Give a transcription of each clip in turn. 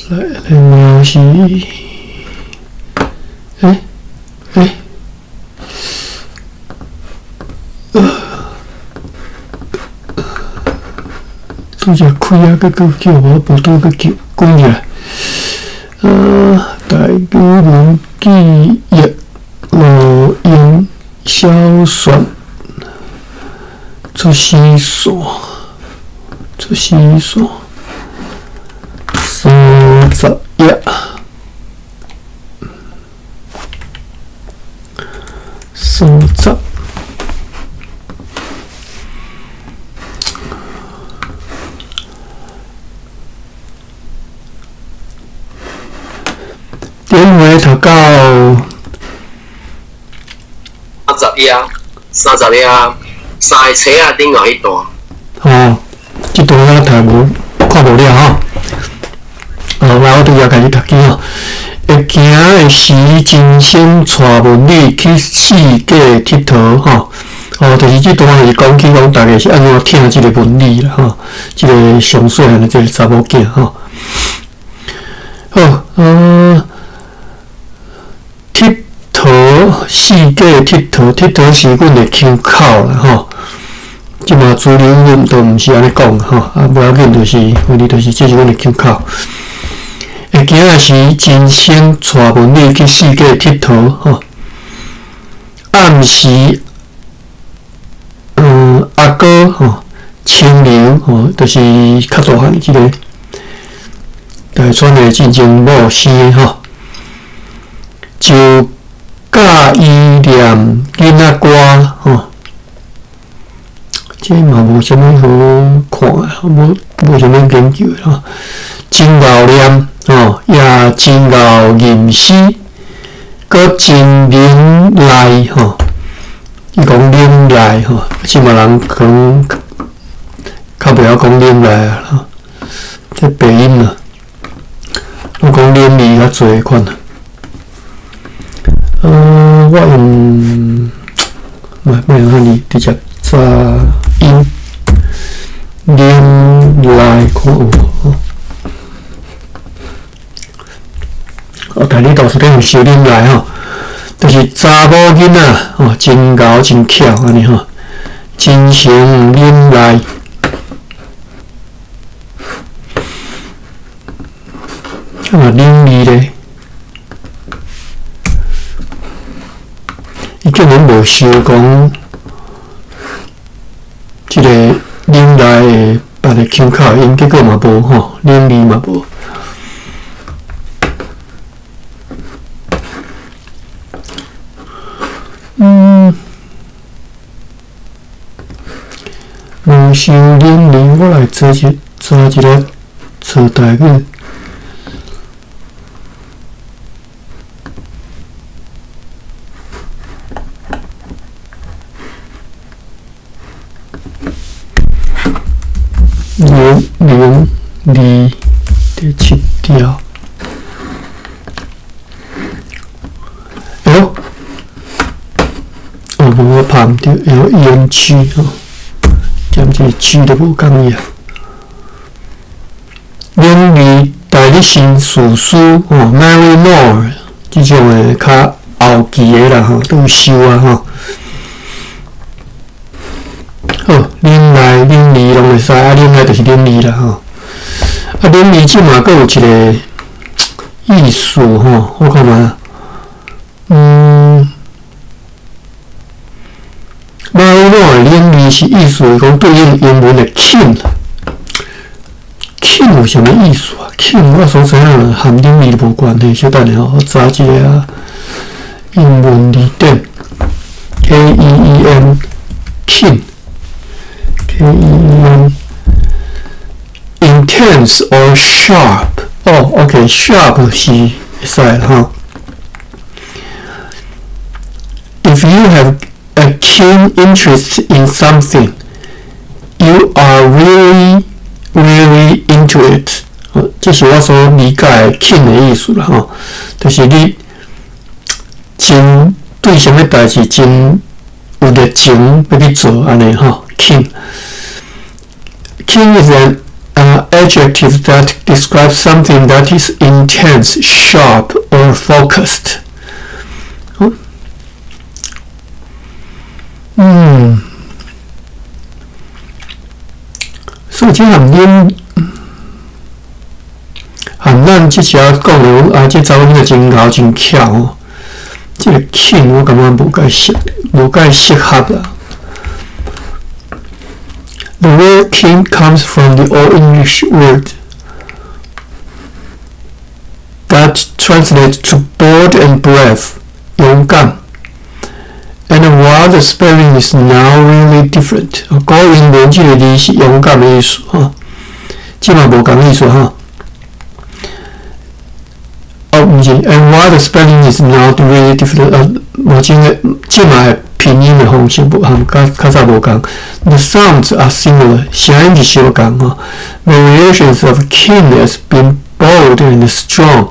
來，然後是，欸欸，拄則開啊，閣閣叫我無拄閣叫關起來。台語文記憶錄音小說出死線，出死線30頁，30。頂回讀到30頁，30頁，三个冊仔頂頭彼段。哦，這段我讀無看無了吼。哦，來我拄才開始讀起吼。會行的時，真心帶文理去四界𨑨迌吼。哦，就是這段是講起講大家是按怎聽這个文理啦吼，這个上細漢的這个查某囝吼。好，𨑨迌四界𨑨迌，𨑨迌是阮的腔口啦吼。這馬主流阮都毋是按呢講吼，啊，無要緊，就是，反正就是，這是阮的腔口。會行的時，真心帶文理去四界𨑨迌吼。暗時，阿哥吼，清流吼，就是較大漢這个大川的進前某生的吼，就教伊念囡仔歌吼。這嘛無啥物好看，無無啥物研究的吼。真𠢕念吼，也真𠢕吟詩，閣真忍耐吼。伊講忍耐吼，這馬人可能較袂曉講忍耐啊，吼。這白音啊，攏講忍字較濟款啊。我用，莫莫用漢字，直接查音忍耐看有無吼。哦，但你倒是咧有小忍耐吼，就是查某囡仔吼，真𠢕真巧按呢吼，真诚忍耐。啊，忍字咧，伊竟然無想講，這个忍耐的別个腔口音，結果嘛無吼，忍字嘛無。無想忍字，我來查一查一下，查台語。零零二第七條。哎喲，哦，無我拍毋著，L E N G 吼，兼這個 G 都無仝伊啊。忍字代理新事師吼，Mary Moore 這種的較後期的啦吼，都有收啊吼。好，忍耐、忍字攏會使，啊，忍耐就是忍字啦吼。啊，忍字這嘛閣有一个意思吼，我看覓，Mary Moore 忍字是意思是講對應英文的 keen，keen 有啥物意思啊？keen 我所知影含忍字無關係，小等下吼，我查一下英文字典，K E E N keen。K E E N intense or sharp 哦，OK，sharp 是會使吼。If you have a keen interest in something, you are really, really into it。這是我所理解的 keen 的意思啦吼，就是你真對啥物代誌真有熱情欲去做按呢吼，keen。Keen is an Adjective that describes something that is intense, sharp, or focused. 嗯，所以這含恁含咱這隻講的，啊，這查某囡仔真𠢕真巧哦。這個 keen 我感覺無介適，無介適合啦。The word keen comes from the Old English word that translates to bold and brave, 勇敢。And while the spelling is now really different，古英文這個字是勇敢的意思哈，這嘛無仝意思哈。哦，毋是，and while the spelling is not really different，啊，無真個，這嘛的拼音的方式無和較較早無仝。The sounds are similar，聲音是相仝吼。Variations of keen as being bold and strong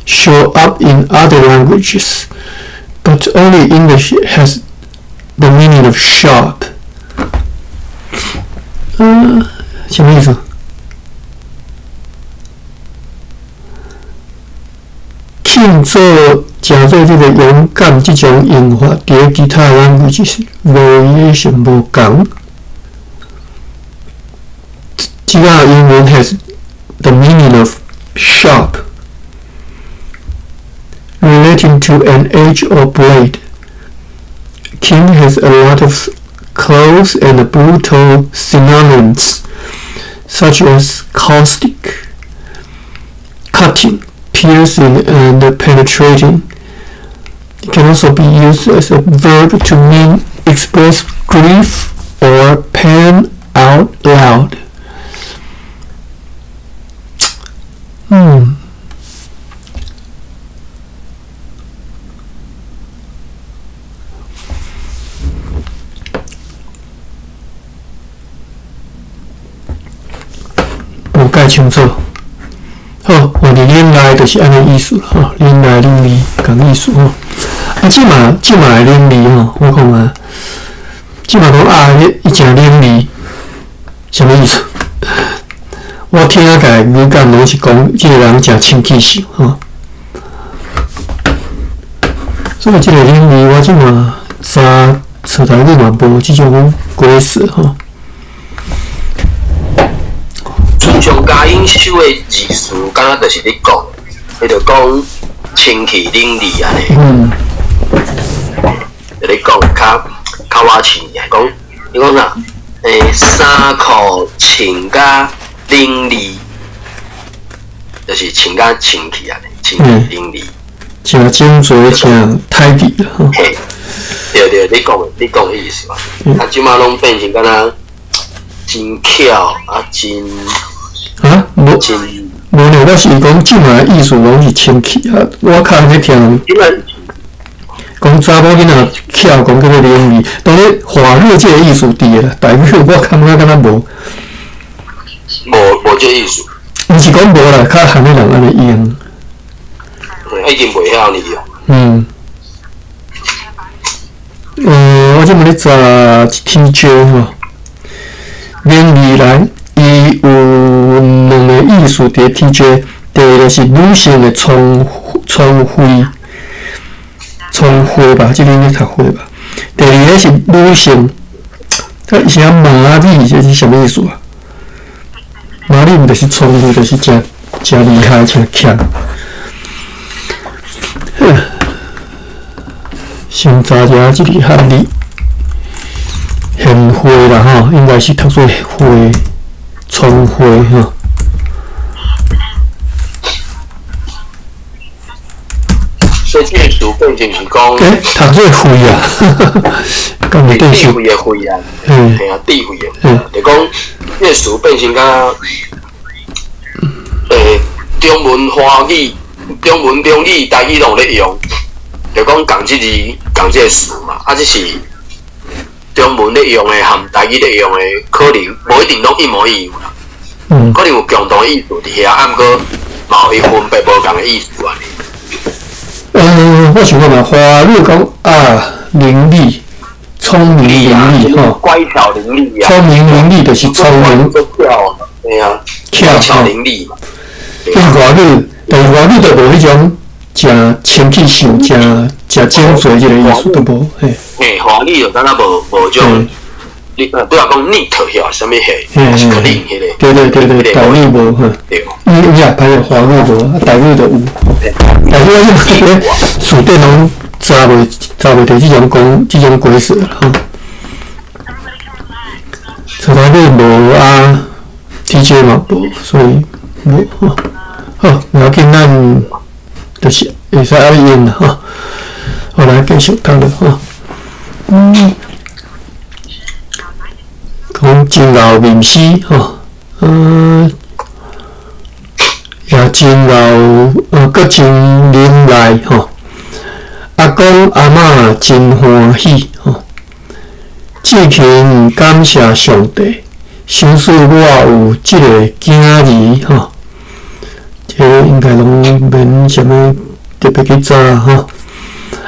show up in other languages. But only English has the meaning of sharp。嗯，什麼意思？慶做誠做這個勇敢這種用法，佇其他 language variation 無仝。這個英文 has the meaning of sharp。Relating to an edge or blade, keen has a lot of close and brutal synonyms, such as caustic, cutting, piercing, and penetrating. It can also be used as a verb to mean express grief or pain out loud. 嗯。無介清楚，好，換佇忍耐就是按呢意思吼，忍耐忍耐仝意思吼。啊，這嘛這嘛會忍耐吼，我講啊，這嘛講啊，伊誠忍耐，啥物意思？我聽起來語感攏是講這個人誠清氣性吼。所以這個忍耐，我這嘛查冊台語嘛無這種解釋吼。親像嘉音修的字詞，敢若就是咧講，伊就講清氣伶俐按呢。嗯。就咧講較較我似啊，講伊講啥？欸，衫褲穿甲伶俐，就是穿甲清氣按呢，清氣伶俐。誠整齊，誠 tidy 吼。嘿，對對，你講你講的意思嘛？啊，這馬攏變成敢若真巧啊，真。啊，無真無呢，我是講這馬的意思攏是清氣啊，我較按呢聽。講查某囡仔巧，講叫做伶俐，當然華語這個意思佇啦，台語我感覺敢若無。無無這個意思。毋是講無啦，較罕的人按呢用。已經袂曉呢哦。嗯。我這麼咧查一天招吼，伶俐來，伊有兩個意思佇天招，第一個是女性的聰聰慧，聰慧吧，這個應該讀慧吧。第二個是女性，啊，伊寫麻利，這是啥物意思啊？麻利毋就是聰慧，就是誠誠厲害，誠強。先查一下這個漢字，賢惠啦吼，應該是讀做慧，聰慧吼。所以這個詞變成是講，欸，讀做慧啊，敢會對智慧的慧啊，嘿啊，智慧的，就講這個詞變成敢，欸，中文華語、中文中語、台語攏咧用，就講仝這字、仝這個詞嘛，啊，這是中文咧用的和台語咧用的，可能無一定攏一模一樣啦。嗯。可能有共同的意思佇遐，啊，毋過嘛有伊分別無仝的意思按呢。我想講嘛，華語講啊，伶俐、聰明伶俐吼，乖巧伶俐啊，聰明伶俐就是聰明，对啊，巧巧伶俐嘛。用外语，但是外语就無彼種誠清氣秀、誠誠精髓這個意思都無，嘿。嘿，華語就敢若無種，你不要講 neat 遐，啥物嘿，是可能彼個。對對對對，台語無哈。對。你也歹勢華語無，啊台語就有。但是我這個詞典攏查袂著這種講這種解釋吼。查台語無啊，TJ 嘛無，所以無吼。好，無要緊，咱就是會使按呢用啦吼。好，來繼續讀落吼。講真𠢕吟詩吼，也真𠢕，閣真忍耐吼。阿公阿嬤真歡喜吼。志勤感謝上帝，賞賜我有這个囝兒吼。這個應該攏免啥物特別去查吼。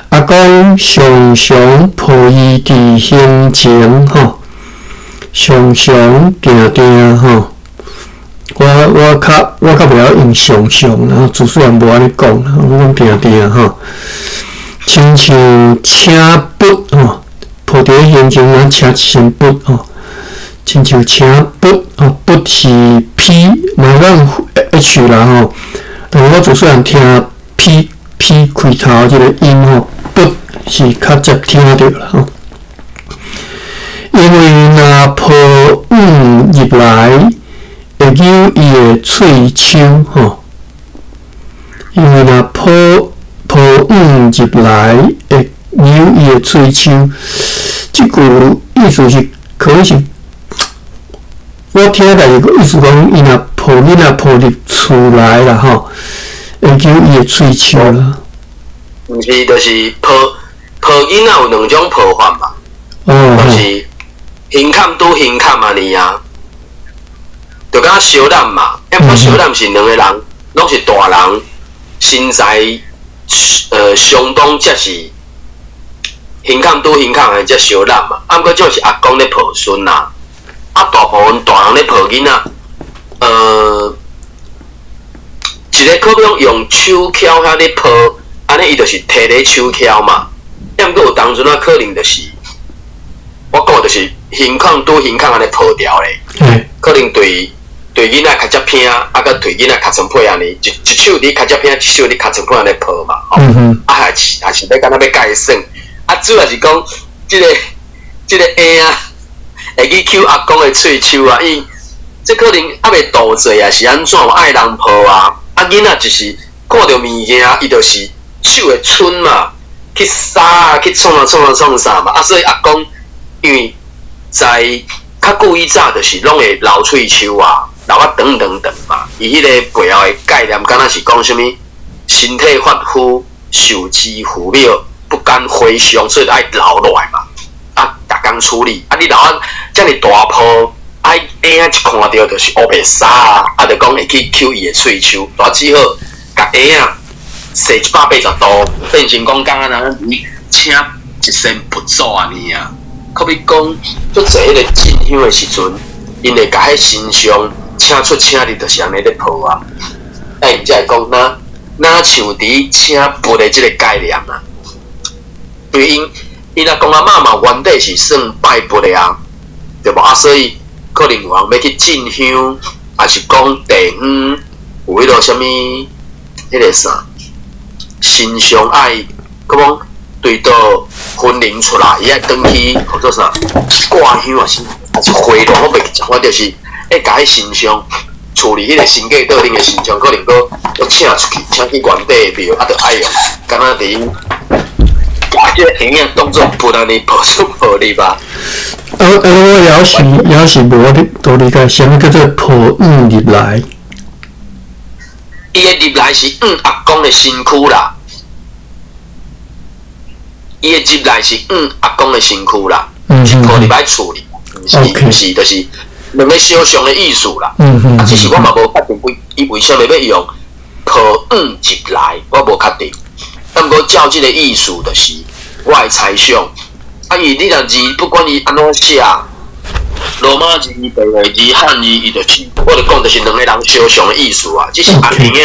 阿公常常抱伊佇胸前吼，常常定定吼。我較袂曉用常常，然後自細漢無按呢講，我講定定吼。親像請佛吼，抱佇胸前，咱請一聲佛吼，親像請佛吼，佛是 P，嘛咱 H 啦吼。但是我自細漢聽 P P 開頭這個音吼，佛是較捷聽著啦吼。因為若抱爨入來，會揪伊的喙鬚吼。因為若抱爨入來，會揪伊的喙鬚。這句意思是，可能是我聽來是意思講，伊若抱囡仔抱入厝內啦吼，會揪伊的喙鬚啦。毋是，就是抱抱囡仔有兩種抱法嘛。哦。就是胸坎拄胸坎按呢啊，就敢若相攬嘛。抑毋過相攬是兩個人，攏是大人，身材相當才是胸坎拄胸坎的才相攬嘛。啊，毋過這種是阿公咧抱孫啊，啊，大部分大人咧抱囡仔，一個可能用手翹遐咧抱，按呢伊就是提咧手翹嘛。抑毋過有當陣啊，可能就是，我講就是胸坎拄胸坎按呢抱牢咧，可能對囡仔較才偏，啊，閣對囡仔尻川皮按呢，一手佇尻脊骿，一手佇尻川皮按呢抱嘛，吼，啊，還是欲敢若欲共伊耍，啊，主要是講這個嬰仔會去搝阿公的喙鬚啊，伊這可能猶未度歲啊，是按怎愛人抱啊？啊，囡仔就是看著物件，伊就是手會伸嘛，去捎啊，去創啊創啊創啥嘛，啊，所以阿公因為在較久以早，就是攏會留喙鬚啊。留啊長長長嘛，伊彼個背後的概念，敢若是講啥物？身體髮膚，受之父母，不敢毀傷，所以愛留落來嘛。啊，逐工處理。啊，你留啊遮爾大泡，啊，嬰仔一看著就是烏白捎啊，啊，就講會去搝伊的喙鬚，啊，只好共嬰仔踅180度，變成講敢若請一身佛祖按呢啊。可比講，足濟彼個進香的時陣，𪜶會共彼神像請出請入，就是按呢咧抱啊。啊，𪜶才會講，若像佇請佛的這個概念啊。對𪜶，𪜶阿公阿嬤嘛原底是算拜佛的啊，對無？啊，所以可能有人欲去進香，抑是講地方有彼囉啥物，彼個啥神像愛，閣講對佗分靈出來，伊愛轉去號做啥掛香，抑是回爐，我袂記，反正就是愛共彼神像厝裡彼個神架桌頂的神像，可能閣閣請出去，請去原底的廟，啊，著愛用，敢若佇共這個嬰仔當做佛按呢抱出抱入啊。啊啊！我猶是無多理解，啥物叫做抱爨入來？伊的入來是爨阿公的身軀啦，伊的入來是爨阿公的身軀啦，是抱入來厝裡，毋是毋是，就是兩个相像的意思啦。啊，只是我嘛無確定伊為啥物欲用抱爨入來，我無確定。啊，毋過照這個意思，就是我的猜想。啊，伊你若字不管伊按怎寫，羅馬字、白話字、漢字，伊就是，我就講就是兩个人相像的意思啊。只是阿嬰仔，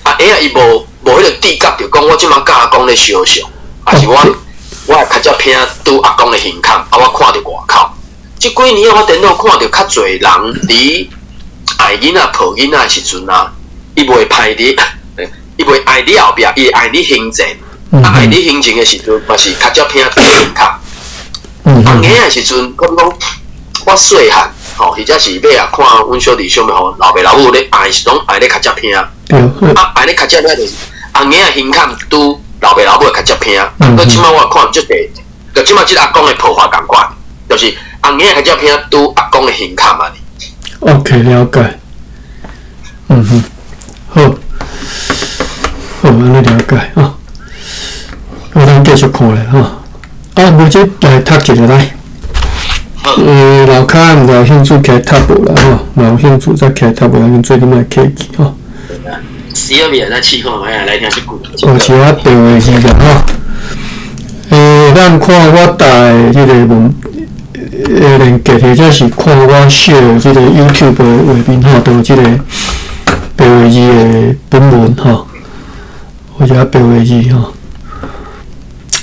阿嬰仔伊無彼個直覺，就講我這馬佮阿公咧相像，抑是我的跤跡片拄阿公的胸坎，啊，我看著外口。這幾年我電腦看著較濟人佇愛囡仔抱囡仔的時陣啊，伊袂歹佇，伊袂愛佇後壁，伊會愛佇胸前。啊，愛佇胸前的時陣，嘛是跤跡片拄胸坎。阿嬰仔的時陣，可比講我細漢，吼，或者是尾仔看阮小弟小妹吼，老爸老母咧愛是攏愛咧跤跡片。啊，愛咧跤跡片就是阿嬰仔胸坎拄老爸老母的跤跡片。啊，閣這馬我看足濟，就這馬這阿公的抱法仝款，就是阿嬰仔跤跡片拄阿公的胸坎按呢。 OK，了解。嗯哼，好，好，按呢了解吼。好，咱繼續看咧吼。啊，無這來讀一下來。樓跤毋知有興趣起來讀無啦吼，若有興趣再起來讀無，咱做陣來客氣吼。死仔面，咱試看覓來聽這句。哦，是我白話字啦吼。咱看我帶這個文，連結，或者是看我 share 這個 YouTube 的畫面吼，都有這個白話字的本文吼，或者白話字吼。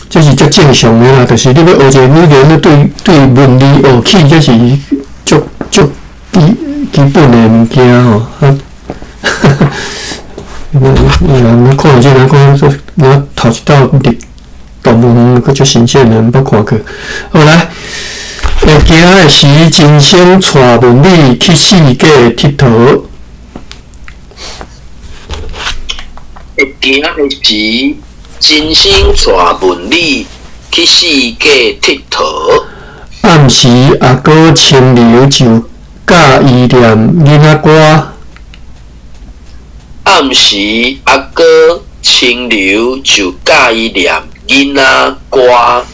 這是足正常的啦，就是你欲學一個語言，你對文字學起，這是足足基本的物件吼。啊，人看這人講說，我頭一道入動物園，閣足新鮮的，毋捌看過。好來，會行的時，真生帶文理去四界𨑨迌。會行的時，真生帶文理去四界𨑨迌。暗時阿哥清流就教伊念囡仔歌。暗時阿哥清流就教伊念囡仔歌。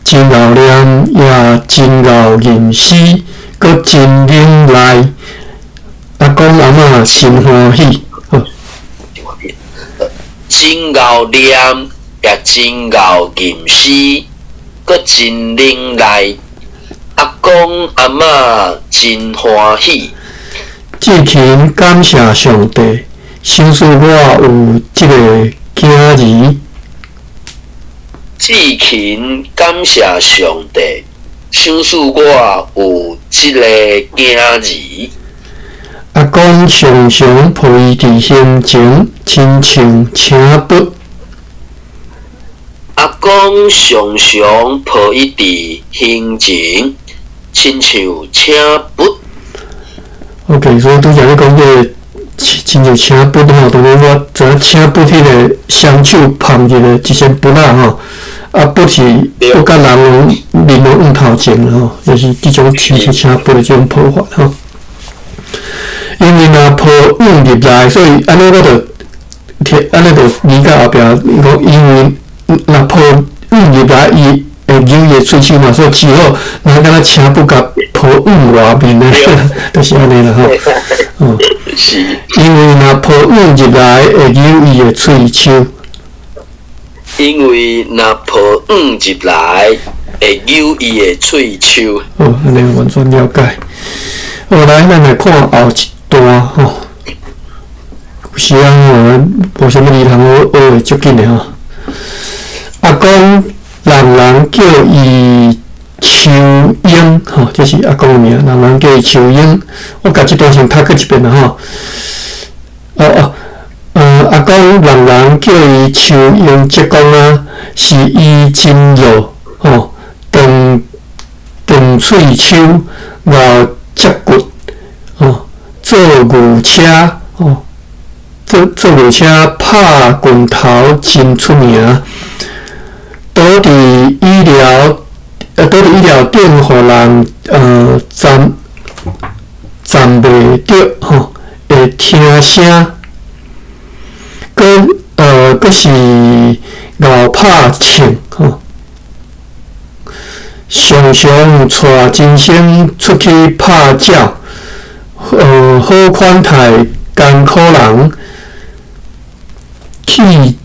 真𠢕念，也真𠢕吟詩，閣真忍耐。阿公阿嬤真歡喜。真𠢕念，也真𠢕吟詩，閣真忍耐。阿公阿嬤真歡喜。志勤感謝上帝，賞賜我有這個囝兒。志勤感謝上帝，賞賜我有這个囝兒。阿公常常抱伊佇胸前，親像請佛。阿公常常抱伊佇胸前，親像請佛。 OK，所以拄才你講這个親像請佛吼，當然我知影請佛彼个雙手捧一个一仙缽仔吼，啊佛是佛佮人攏面攏向頭前吼，就是這種親像請佛的這種抱法吼。因為若抱往入來，所以按呢我就提按呢就理解後壁，伊講因為若抱往入來，伊會扭伊的喙鬚嘛，所以只好若敢若請佛共抱往外面的，就是按呢啦吼。哦，是。因為若抱往入來會扭伊的喙鬚。因為若抱往入來會扭伊的喙鬚。好，按呢完全了解。好，來，咱來看後一段吼。有時啊，無啥物字通好學會足緊的吼。阿公人人叫伊秋英吼，這是阿公的名，人人叫伊秋英。我共這段先讀過一遍啦吼。哦哦，阿公人人叫伊秋英叔公啊，是伊真弱吼，長長喙鬚，𠢕脊骨吼，做牛車吼，做牛車拍拳頭真出名。倒佇醫療，倒佇醫療頂，予人站站袂著吼，會聽聲，閣閣是𠢕拍銃吼，常常帶真生出去拍鳥，好款待艱苦人，去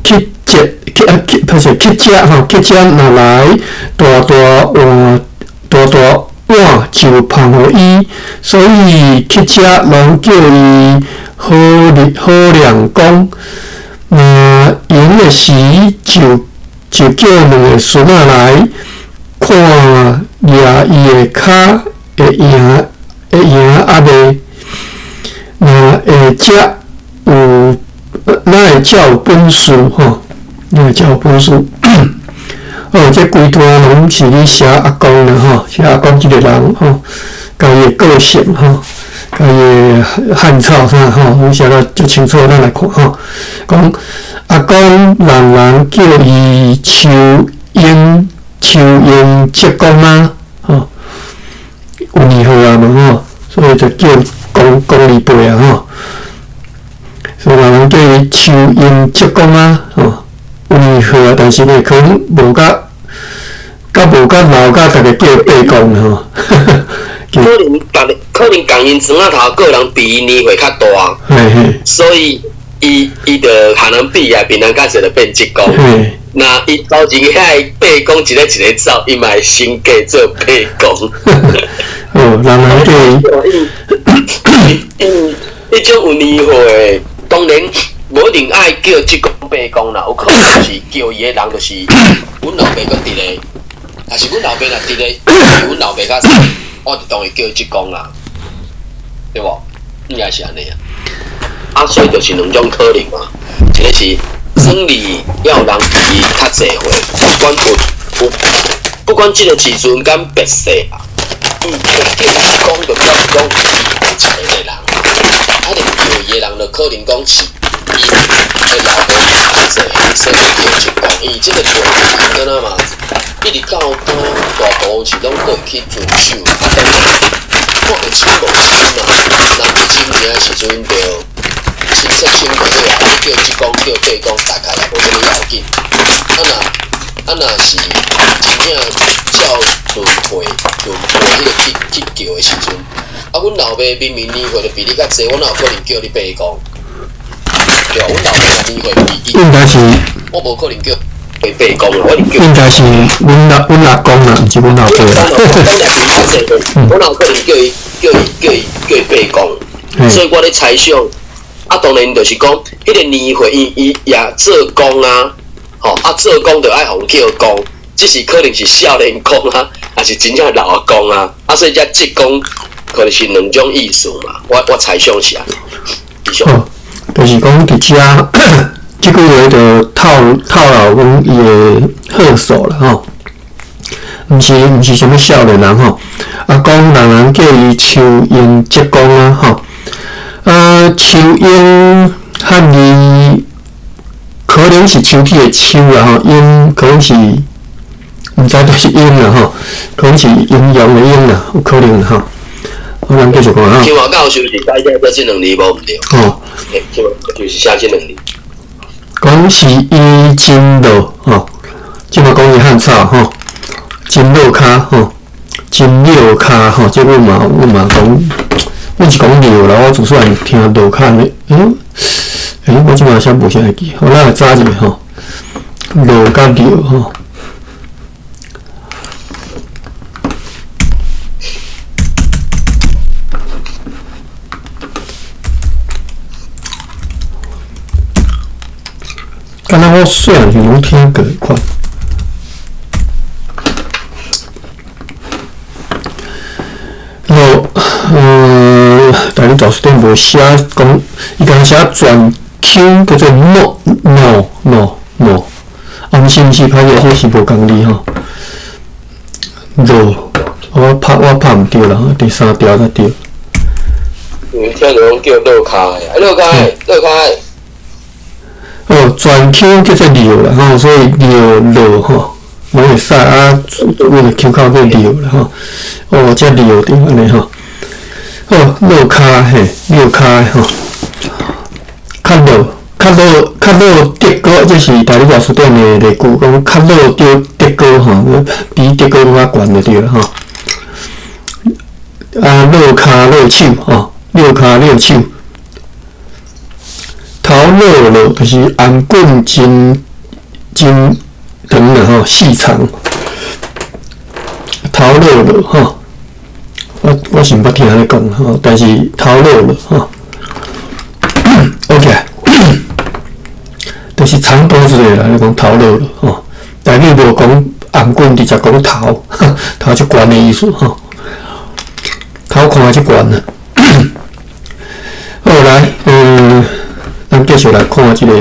去食去啊去，不是去食吼，去食若來大大碗大碗就捧予伊，所以去遮攏叫伊好好亮公。若閒的時就叫兩个孫仔來看掠伊的跤會贏會贏猶未？若會才有，若會才有本事吼，若會才有本事。哦，這規段攏是咧寫阿公啦吼，寫阿公這个人吼，佮伊的個性吼，佮伊的漢草啥吼，攏寫得足清楚，咱來看吼。講阿公人人叫伊秋英，秋英叔公啊，吼，有年歲啊嘛吼，所以就叫公公字輩啊吼，所以人人叫伊秋英叔公啊，吼。有年歲啊，但是呢，可能無甲，甲無甲老甲，逐个叫伯公吼。可能逐可能共𪜶孫仔頭個人比伊年歲較大，嘿嘿，所以伊伊就可能比啊，別人較濟就變叔公。若伊頭前遐个伯公一个一个走，伊嘛會升格做伯公。哦，人人叫伊，因彼種有年歲，當然無一定愛叫叔公伯公啦，有可能是叫伊的人就是阮老爸閣佇咧，若是阮老爸若佇咧，比阮老爸較細，我就當伊叫叔公啦，對無？應該是按呢啊。啊，所以就是兩種可能嘛，一个是生理要人比伊較濟歲，不管有有，不管這个時陣敢白說啊，伊就叫叔公就表示講伊是一个人，啊，就叫伊的人就可能講是。伊的老爸較濟，所以叫叔公。伊這个輩敢若嘛，一直到大部分是攏閣會去遵守。啊，當然看會親無親嘛，若不親的時陣就親戚親就好啊，你叫叔公叫伯公，大概也無啥物要緊。啊若啊若是真正照輪輩輪輩彼个去去叫的時陣，啊，阮老爸明明年歲就比你較濟，我哪有可能叫你伯公？對啊，阮老爸年歲比伊，應該是，我無可能叫伊伯公，我叫應該是阮阿阮阿公啦，毋是阮老爸。我哪有可能叫伊叫伊叫伊叫伊伯公？所以我咧猜想，啊，當然就是講，彼個年歲伊伊也做公啊，吼啊做公就愛予叫公，只是可能是少年公啊，還是真正老公啊，啊，所以這叔公可能是兩種意思嘛，我我猜想是按呢。哦，就是講佇遮，這句話就透透露講伊的歲數啦吼，毋是毋是啥物少年人吼，阿公人人叫伊秋英叔公啊吼，啊秋英漢字可能是秋天的秋啦吼，英可能是毋知就是英啦吼，可能是陰陽的陰啦，有可能吼。我咱繼續講啊。清華教授是寫這這兩字無毋對。哦。清華就是寫這兩字。講是伊真落吼，這馬講伊漢草吼，真落跤吼，真落跤吼，這阮嘛阮嘛講，阮是講落啦，我自細漢聽落跤呢，欸，欸，我這馬啥無啥會記，好，咱來查一下吼，落佮尿吼。敢若我細漢時攏聽過款。落，台語大辭典無寫講，伊敢若寫全腔叫做諾諾諾諾，啊，毋是毋是，歹勢，這是無仝字吼。落，我拍我拍毋著啦，第三條才對。嗯，聽著攏叫落跤的，落跤的，落跤的。哦，全腔叫做尿啦吼，所以尿落吼，攏會使啊，阮的腔口叫尿啦吼。哦，這尿對按呢吼。哦，落跤嘿，尿跤吼。較落，較落，較落德國，這是台語大辭典的例句，講較落著德國吼，比德國閣較懸就對啦吼。啊，落跤落手吼，落跤落手。頭落落就是頷頸真真長啦吼，細長。頭頭落落吼，我是毋捌聽按呢講吼，但是頭落落吼，OK，就是長脖子的啦，你講頭落落吼，台語無講頷頸，直接講頭，頭足懸的意思吼，頭看足懸啊。好來，咱繼續來看這個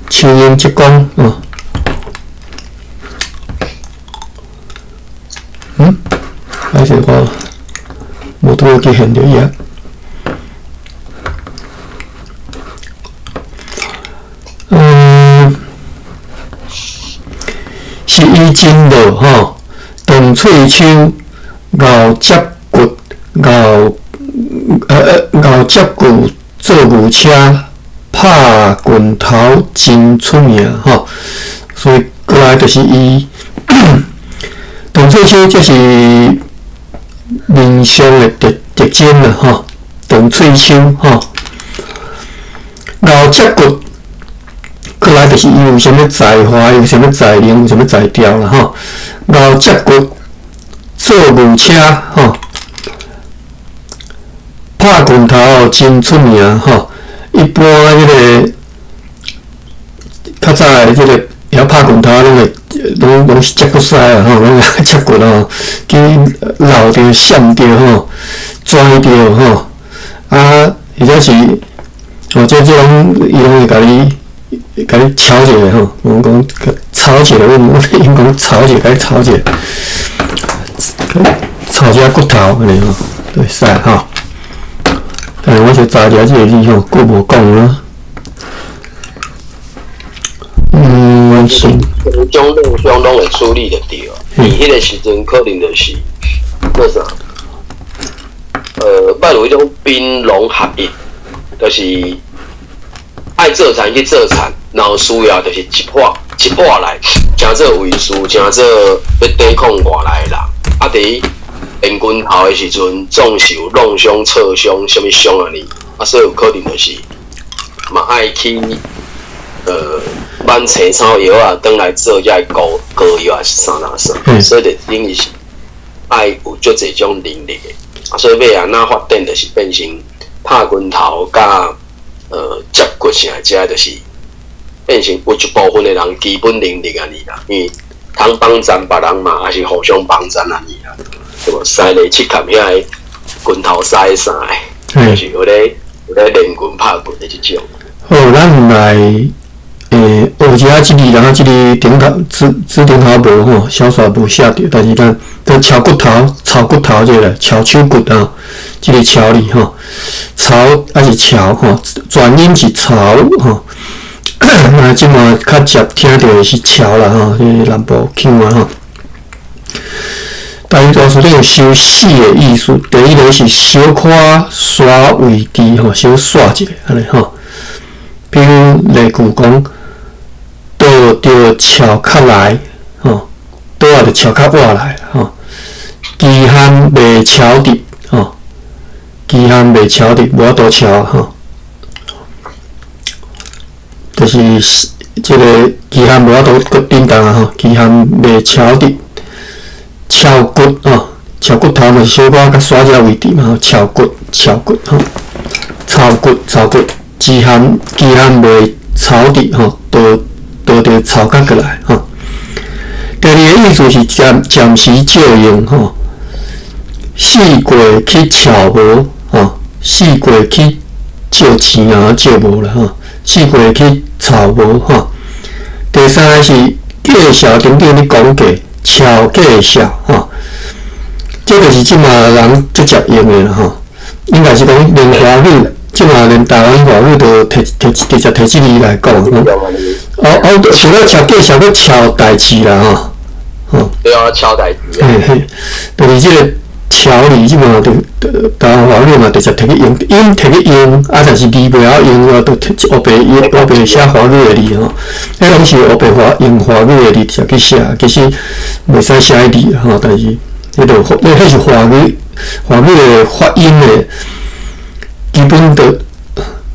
秋英浙江哦。嗯，還是我無拄好去現著伊啊。是伊真落吼，斷喙手，咬脊骨，咬脊骨做牛車，拍拳頭真出名吼。所以過來就是伊斷喙手，這是面相的特徵啦吼。斷喙手吼，咬脊骨，過來就是伊有啥物才華，有啥物才能，有啥物才調啦吼。咬脊骨做牛車吼，拍拳頭真出名吼。一般彼個較早的這個會曉拍拳頭，攏會攏是脊骨師啊吼，攏會脊骨吼，去漏著、閃著吼、拽著吼，啊，或者是哦，這種伊攏會共你抄一下吼，阮講抄一下，阮因講抄一下，共你抄一下，抄一下骨頭按呢吼，會使吼。但是我先查一下這個字吼，閣無講啦。是。種兩種攏會處理得著。伊彼個時陣可能就是做啥？捌有彼種兵農合一，就是愛做田去做田，然後需要就是一破一破來，誠做衛士，誠做欲抵抗外來的人。啊，佇練拳頭的時陣，總是有弄傷、挫傷，啥物傷按呢？啊，所以有可能就是嘛愛去挽青草藥啊，轉來做遮個膏藥還是啥啥啥，所以就等於是愛有足濟種能力的。啊，所以尾仔若發展就是變成拍拳頭佮接骨啥，這就是變成有一部分的人基本能力按呢啦，因為通幫贊別人嘛，還是互相幫贊按呢啦，對無？三个七級遐個拳頭師啥的，就是有咧練拳拍拳的這種。好，咱來學一下這個，然後這個頂頭指頂頭無吼，小說無寫著，但是咱這敲骨頭、抄骨頭這個敲手骨啊，這個敲字吼，抄還是敲吼，轉音是抄吼。那這馬較捷聽著的是敲啦吼，這個南部腔啊吼。台語大辭典有收四個意思，第一個是小可煞位置吼，小煞一下按呢吼。比如例句講，倒著撨較來吼，倒仔就撨較倚來吼。飢寒袂撨得吼，飢寒袂撨得，無法度撨吼。就是這個飢寒無法度閣振動啊吼，飢寒袂撨得，撨骨吼，撨骨頭嘛是小可較煞這位置嘛吼，撨骨撨骨吼，草骨草骨，飢寒袂撨得吼，倒著草較過來吼。第二個意思是暫時借用吼，四過去撨無吼，四過去借錢啊借無啦吼，四過去撨無吼。第三個是介紹頂頂咧講過，撨介紹吼，這就是這馬人直接用的啦吼。應該是講連華語，這馬連台灣華語都提提直接提這字來講。哦哦，除了撨介紹，閣撨代誌啦吼。吼。對啊，撨代誌。嘿嘿，就是這個撨字，這馬就台灣華語嘛，直接提去用，音提去用，啊，但是字袂曉用，我就提烏白用烏白寫華語的字吼。彼攏是烏白華用華語的字直接去寫，其實袂使寫彼字吼，但是彼就彼是華語的發音的基本的，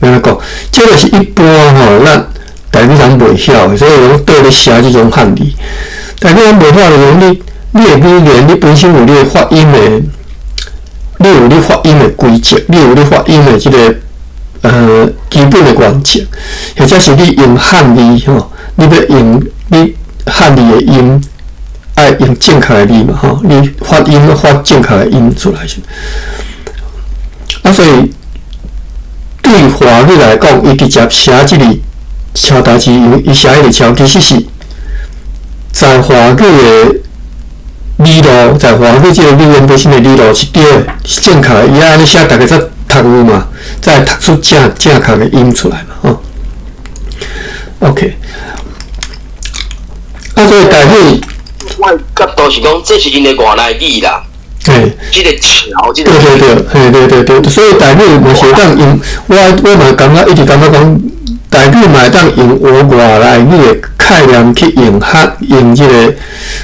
按怎講？這個是一般吼，咱台語人袂曉的，所以講倒咧寫這種漢字。台語人袂曉的，講你你的語言，你本身有你的發音的，你有你發音的規則，你有你發音的這个基本的原則，或者是你用漢字吼，你欲用你漢字的音，愛用正確的字嘛吼，你發音發正確的音出來是。啊，所以對華語來講，伊直接寫這个超代誌，伊寫彼个超，其實是在華語的理路，在華語這个語言本身的理路是對的，是正確的。伊按呢寫，逐家才讀有嘛，才會讀出正正確的音出來嘛，吼。OK，啊，所以台語，我角度是講，這是𪜶的外來語啦。這个橋，這個。對對對，嘿，對對對，所以台語嘛是會當用，我嘛感覺一直感覺講，台語嘛會當用學外來語的概念去用漢用這个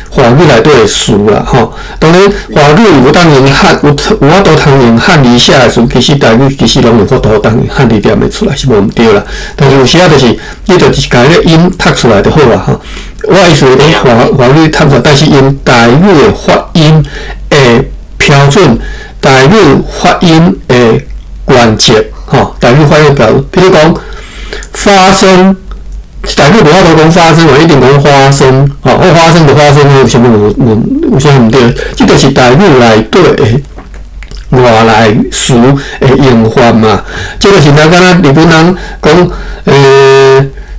華語內底的詞啦，吼。當然，華語有當用漢有有法度通用漢字寫的詞，其實台語其實攏有法度當漢字念會出來，是無毋對啦。但是有時仔就是，你就是共彼个音讀出來就好啊，吼。我意思是講華華語讀出來，但是用台語的發音的標準，台語發音的原則，吼，台語發音標準，比如講發聲，台語無法度講發聲，我一定講花生，吼，我花生就花生，有啥物有有啥物毋對？這就是台語內底的外來詞的用法嘛。這就是若敢若日本人講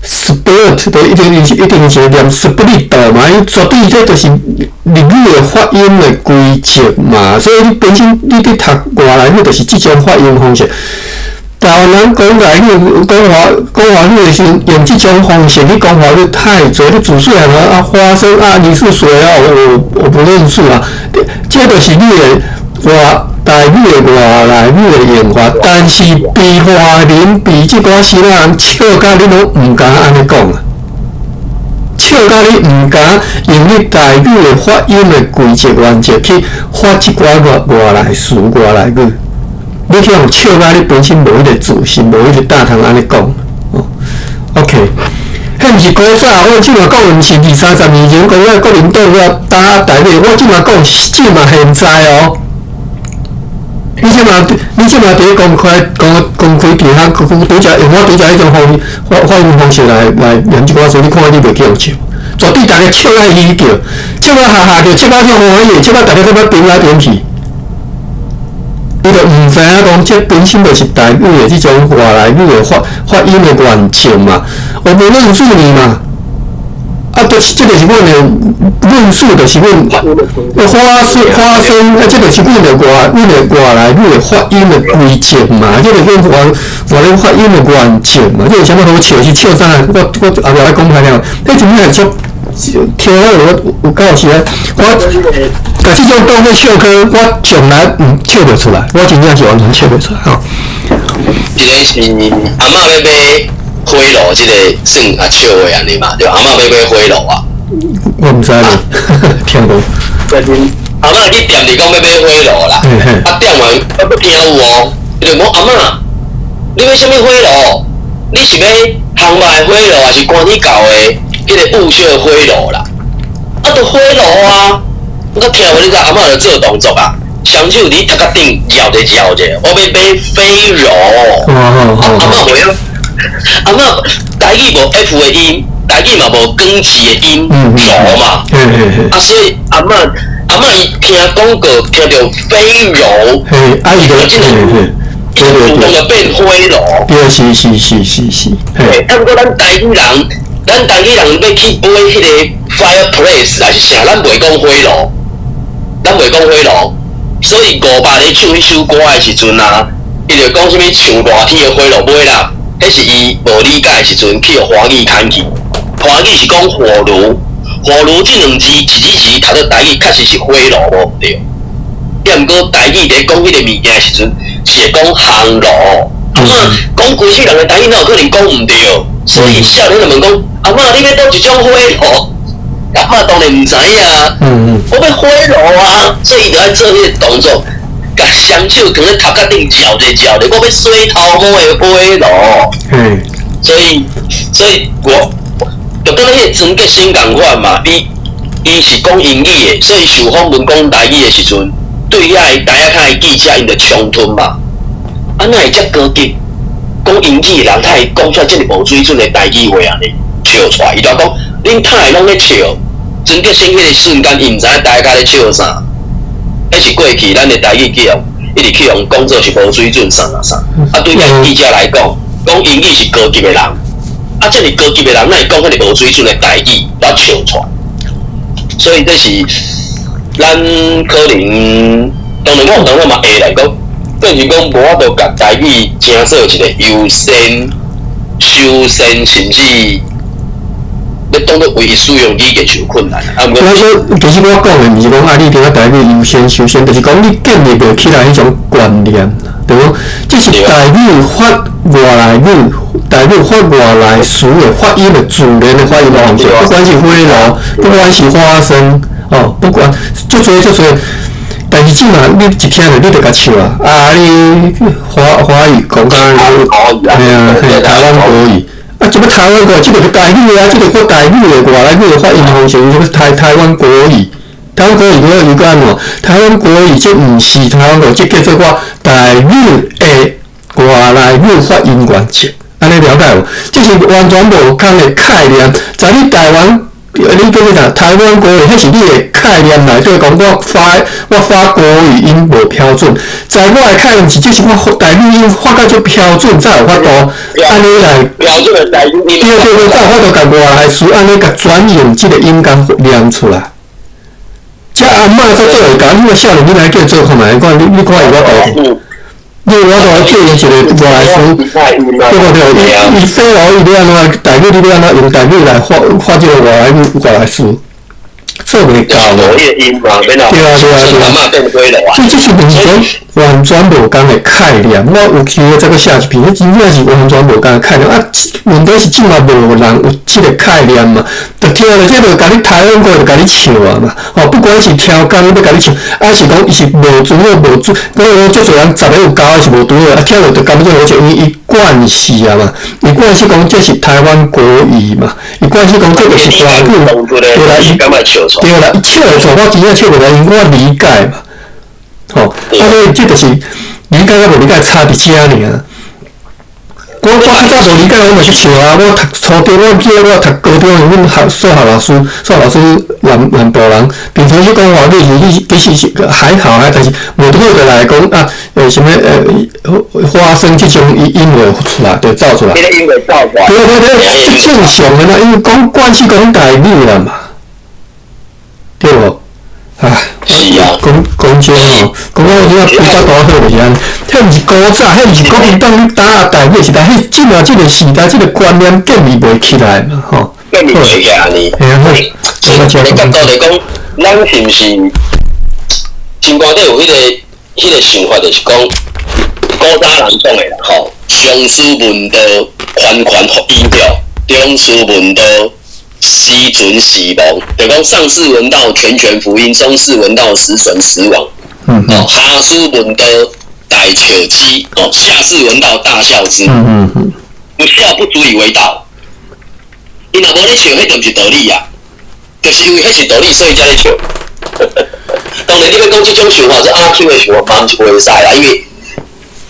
，split 就一定是一定是念 split 嘛，伊絕對這就是日語的發音的規則嘛，所以你本身你佇讀外來語就是這種發音方式。台灣人講台語、講華講華語的時陣，用這種方式去講華語太濟，你自細漢啊花生啊，你是誰啊？我不認識啊。這就是你的外台語的外來語的用法，但是被華人被這寡新仔人笑甲你攏毋敢按呢講啊，笑甲你毋敢用你台語的發音的規則原則去發這寡外外來詞、外來語。你去予笑甲你本身無彼个自信，無彼个膽通按呢講。哦，OK，彼毋是古早，我這馬講的毋是二三十年前，講我國民黨我打台語，我這馬講是這馬現在哦。你這馬，你這馬佇咧公開公公開場合，拄才用我拄才彼種方發發音方式來來念這寡詞，你看你袂去予笑，絕對逐家笑甲嘻叫，笑甲哈哈叫，笑甲足歡喜，笑甲逐家都欲變來變去。伊就毋知影講，這本身就是台語的這種外來語的發發音的原則嘛。我不認識你嘛，啊，就是這個是阮的論述，就是阮花生花生，啊，這個是阮的外阮的外來語的發音的規則嘛。這個阮外外來發音的原則嘛。這有啥物好笑？是笑啥？我我後壁來講歹了。彼陣仔足聽了有有夠時啊，我共這種當做笑話，我從來毋笑袂出來，我真正是完全笑袂出來吼。一个是阿嬤欲買火爐，這個算啊笑話按呢嘛，對，阿嬤欲買火爐啊。我毋知呢，聽無。阿嬤去店裡講欲買火爐啦，啊店員我聽有哦，伊就講阿嬤，你欲啥物火爐？你是欲烘肉的火爐，還是關天舊的彼个霧燒的火爐啦？啊，就火爐啊！我聽無你知阿嬤就做動作啊，雙手佇頭殼頂繞者繞者，我欲買飛爐。阿嬤袂曉，阿嬤台語無 F 的音，台語嘛無捲字的音，爐嘛。啊，所以阿嬤阿嬤伊聽廣告聽著飛爐，嘿，啊伊就，伊就自動就變火爐。對，是是是是是。嘿，啊，毋過咱台語人，咱台語人欲去買彼个 fireplace 還是啥，咱袂講火爐，咱袂講火爐，所以伍佰咧唱彼首歌的時陣啊，伊就講啥物像熱天的火爐買啦，彼是伊無理解的時陣去予華語牽去，華語是講火爐，火爐這兩字一字一字讀做台語，確實是火爐無毋對。抑毋過台語佇講彼個物件的時陣，是會講烘爐。阿嬤講規世人的台語，哪有可能講毋對？所以少年就問講：阿嬤，你欲佗一種火爐？阿嬤當然毋知影啊。我欲火爐啊，所以伊就愛做彼个動作，共雙手囥咧頭殼頂繞者繞者，我欲洗頭毛的火爐。所以，所以我就敢若彼个曾潔心仝款嘛，伊伊是講英語的，所以受訪問講台語的時陣，對遐個台仔跤的記者，𪜶就衝突嘛。啊，哪會遮高級？講英語的人，他會講出來這麼無水準的台語話按呢，笑出來。伊就講，恁太攏咧笑。曾德生彼個瞬間，伊毋知影台仔跤咧笑啥。彼是過去咱的台語去予一直去予講做是無水準啥啥啥。啊，對遐記者來講，講英語是高級的人。啊，這麼高級的人，哪會講彼個無水準的台語，都笑出來。所以這是咱可能，當然我有當我嘛會來講，變成講無法度共台語成做一個優先、首先，甚至欲當做唯一使用語言是有困難。啊，毋過我其實我講的毋是講啊，你一定欲台語優先、首先，就是講你建立袂起來彼種觀念，對無？這是台語發外來語，台語發外來詞的發音的自然的發音方式，不管是火爐，不管是花生，哦，不管足濟足濟。但是這馬你一聽著，你就共笑啊！啊，你華華語講甲，嘿啊，嘿，台灣國語，啊，這欲台灣國語，這個台語啊，這個發台語的外來語的發音方式，什麼台台灣國語？台灣國語我有講無？台灣國語這毋是台灣國語，這叫做我台語的外來語發音原則，按呢了解無？這是完全無仝的概念，在你台灣。你叫做啥？台灣國語，彼是你的概念內底講，我發國語音無標準，在我的概念是，這是我台語音發甲足標準，才有法度按呢來標準的台語音，對對對，才有法度共外來詞按呢共轉用這個音共念出來。這阿嬤才做會到，你若少年囡仔叫做看覓，看你你看有法度？你有法度叫伊一個外來詞，對無對？伊伊飛來伊欲按怎台語，你欲按怎用台語來發發這個外來語外來詞，做袂到咯。對啊對啊對啊。所以這是完全完全無仝的概念。我有機會再閣寫一篇，彼真正是完全無仝的概念。啊，問題是這馬無人有這個概念嘛？就聽著這個，共你台灣國就共你笑啊嘛！吼，不管是超工欲共你笑，抑是講伊是無拄好無拄，我講足濟人十個有九個是無拄好，啊，聽著就感覺好笑，因為伊慣勢啊嘛，伊慣勢講這是台灣國語嘛，伊慣勢講這個是華語，對啦，伊對啦，伊笑會出，我真正笑袂來，因為我理解嘛，吼，啊，所以這就是理解佮無理解差佇遮爾。我較早無理解，我嘛是笑啊！我讀初中，我記得我讀高中，阮學數學老師，數學老師南南部人，平常時講華語是其實是還好啊，但是無拄好就來講啊，啥物花生這種音音會出來，就走出來。對對對，正常的嘛，因為講慣勢講台語啦嘛，對無？唉，是啊，講講真吼，講到這個比較大好就是按呢，彼毋是古早，彼毋是國民黨打壓台語時代，彼這馬這個時代，這個觀念建立袂起來嘛，吼。建立袂起來按呢。嘿啊，好。所以角度來講，咱是毋是心肝底有彼個想法，就是講古早人講的啦，吼，上師問道，拳拳福音著，中師問道，時存時亡，就講上士聞道，拳拳福音；中士聞道，時存時亡。哦，下士聞道，大笑之；哦，下士聞道，大笑之。不笑不足以為道。伊若無咧笑，彼就毋是道理啊。就是因為彼是道理，所以才咧笑。當然，你欲講這種想法，這阿 Q 的想法，嘛毋是袂使啦，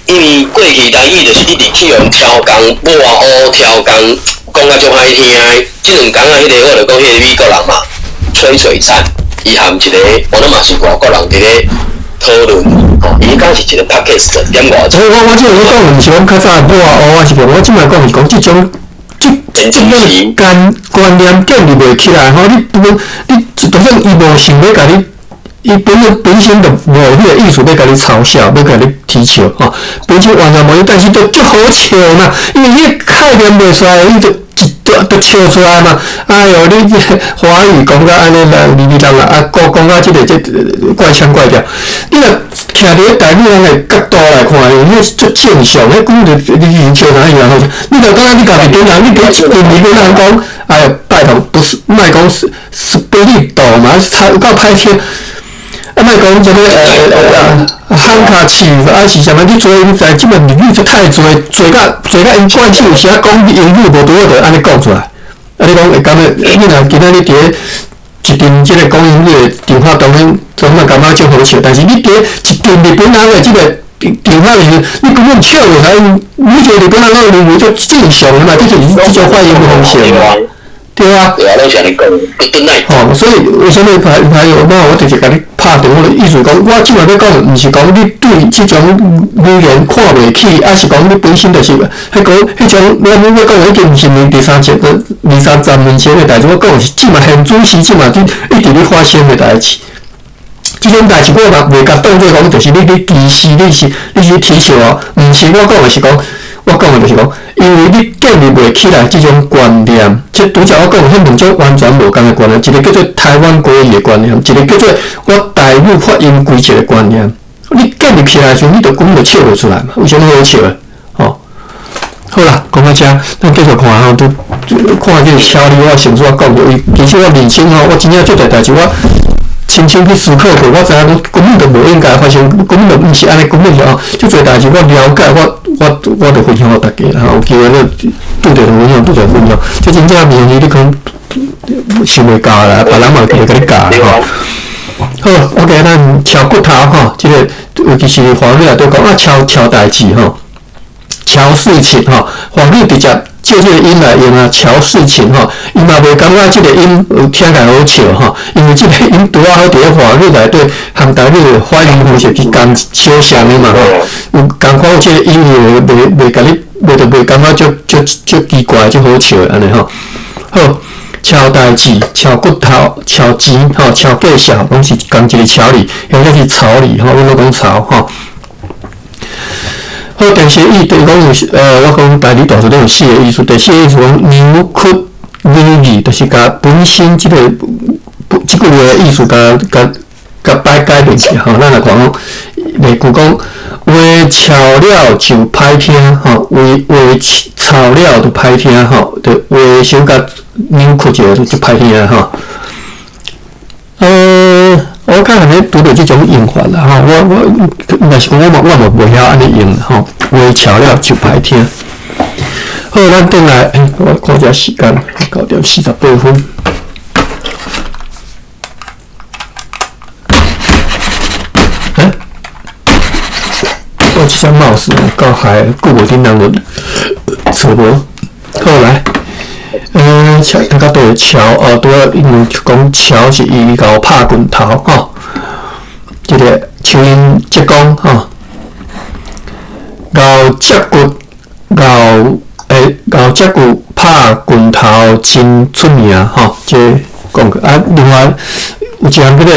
因為過去台語就是一直去予超工、抹烏、超工，講甲足歹聽的。這兩工啊，彼個我就講彼個美國人嘛，崔璀璨，伊含一個，我諗嘛是外國人佇咧討論，吼，伊敢是一個 podcast 點外鐘。我這個講毋是講較早抹烏啊，是講我這擺講是講這種，這這種觀念建立袂起來吼，你不你就算伊無想欲共你。伊本身就無彼個意思欲共你嘲笑，欲共你啼笑吼，本身完全無，但是就足好笑嘛，因為彼個概念袂出來，伊就一就笑出來嘛。哎喲，你這華語講甲按呢來，哩哩啦啦，啊，講講甲這個這怪腔怪調。你若徛佇咧台語人的角度來看，彼足正常，彼講著你笑啥伊好笑。你若感覺你家己本人，你佇一面跟人講，哎喲，拜託，不是，莫講是是比你大嘛，差有夠歹聽。啊，莫講啥物喊卡鼠，啊是啥物？你做在這馬日語就太濟，濟甲濟甲𪜶慣勢有時仔講英語無拄好，就按呢講出來。啊，你講會感覺，你若今仔日佇咧一阵這個講英語的場合，當然總嘛感覺足好笑，但是你佇一陣日本人的這個場合時，你根本笑袂來，每一個日本人攏認為足正常的嘛，這就是這種發音方式嘛。對啊，對啊，攏是按呢講，轉來。吼，所以為啥物還還有我我就是共你拍斷，我的意思講，我這擺欲講，毋是講你對這種語言看袂起，抑是講你本身就是，彼個彼種，我我講的已經毋是二三十、二三十年前的代誌，我講的是這馬現主時這馬佇一直咧發生的代誌。這種代誌我嘛袂共當做講，就是你咧歧視，你是取笑我，毋是我講的是講。我講的就是講，因為你建立袂起來這種觀念，這拄才我講彼兩種完全無仝的觀念，一個叫做台灣國語的觀念，一個叫做我台語發音規則的觀念。你建立起來的時陣，你就根本就笑袂出來嘛。有啥物好笑的？吼，好啦，講到這，咱繼續看吼，拄看這個超你，我先主要講著，其實我認清吼，我真正做濟代誌，我親身去思考過，我知影講根本就無應該發生，根本就毋是按呢，根本就吼，足濟代誌我了解，我就分享予大家啦吼，有機會你拄著分享，拄著分享，這真正袂容易，你可能想袂到啦，別人嘛會共你教吼。好，OK，咱敲骨頭吼，這個尤其是華語內底講啊，敲敲代誌吼，敲事情吼，華語直接借這個音來用啊，敲事情吼，伊嘛袂感覺這個音有聽起來好笑吼，因為這個音拄仔好佇咧華語內底和台語的發音方式是仝相像的嘛吼，有仝款這個音伊會袂袂共你袂著袂感覺足足足奇怪、足好笑的按呢吼。好，敲代誌、敲骨頭、敲錢吼、敲介紹，攏是仝一個敲字，或者是草字吼，阮攏講草吼。好，第四個意，就是講有我講台語大致攏有四個意思。第四個意思講扭曲語義，就是共本身這個這句話的意思，共共共擺改變去吼。咱來看講，例句講話俏了就歹聽吼，話話吵了就歹聽吼，就話小可扭曲一下就歹聽吼。我較罕咧拄著這種用法啦吼，我我應該是講我嘛我嘛袂曉按呢用吼，話俏了就歹聽。好，咱轉來，我看一下時間，9點48分。欸，我這隻 mouse 夠害，久無恁人就錯無。好來，敲大家對敲哦，拄仔因為講敲是伊共拍拳頭吼，這個像𪜶職工吼，咬脊骨，咬咬脊骨拍拳頭真出名吼，這講過啊。另外有一項叫做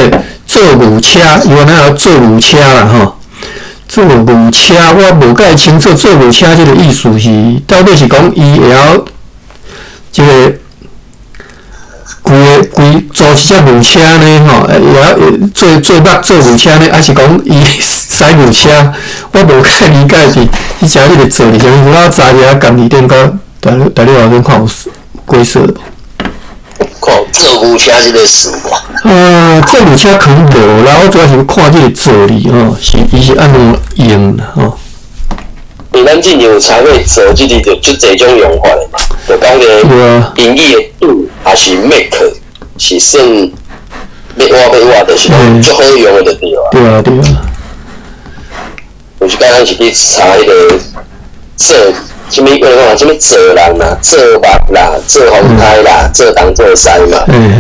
做牛車，伊原來做牛車啦吼，做牛車我無介清楚做牛車這個意思是到底是講伊會曉這個規个規組一隻牛車呢吼，會曉做做木做牛車呢，還是講伊駛牛車？我無介理解是彼隻這個做是啥物。我查一下共字典，閣台台你後面看有解說無？看做牛車這個詞無？做牛車可能無啦，我主要是看這個做字吼，是伊是按怎用吼。因為咱之前有查過做這個就足濟種用法的嘛，就講個英語的 do 抑是 make 是算欲活欲活，就是足好用的就對啊。對啊對啊。有一工咱是去查彼個做啥物，我講啥物做人啦、做木啦、做風颱啦、做東做西嘛。嘿嘿。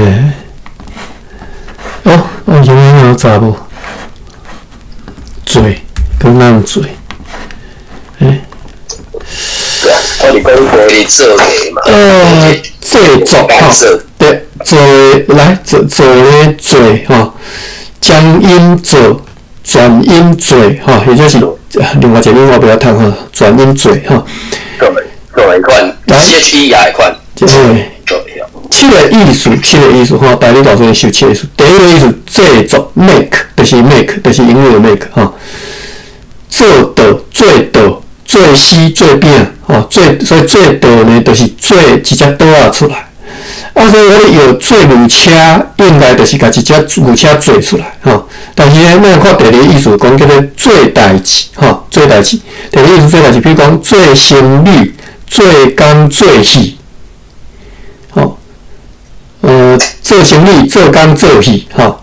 哦，我啥物有查無？做，講咱做。欸。對啊，我是講過你做的嘛。製作吼，對，做來做做咧做吼，將音做，轉音做吼，或者是另外一個音我袂曉讀吼，轉音做吼。做做款，C H E 也會款。對，七個意思，七個意思吼，台語大做受七個意思。第一個意思，製作 make，就是 make，就是英語的 make 吼。做桌、做桌、做絲、做餅，吼，做所以做桌呢，就是做一隻桌仔出來。啊，所以我咧用做牛車，應該就是共一隻牛車做出來，吼。但是呢，咱看第二個意思，講叫做做代誌，吼，做代誌。第二個意思做代誌，比如講做生理、做工、做戲，吼，做做生意、做工、做戏，吼。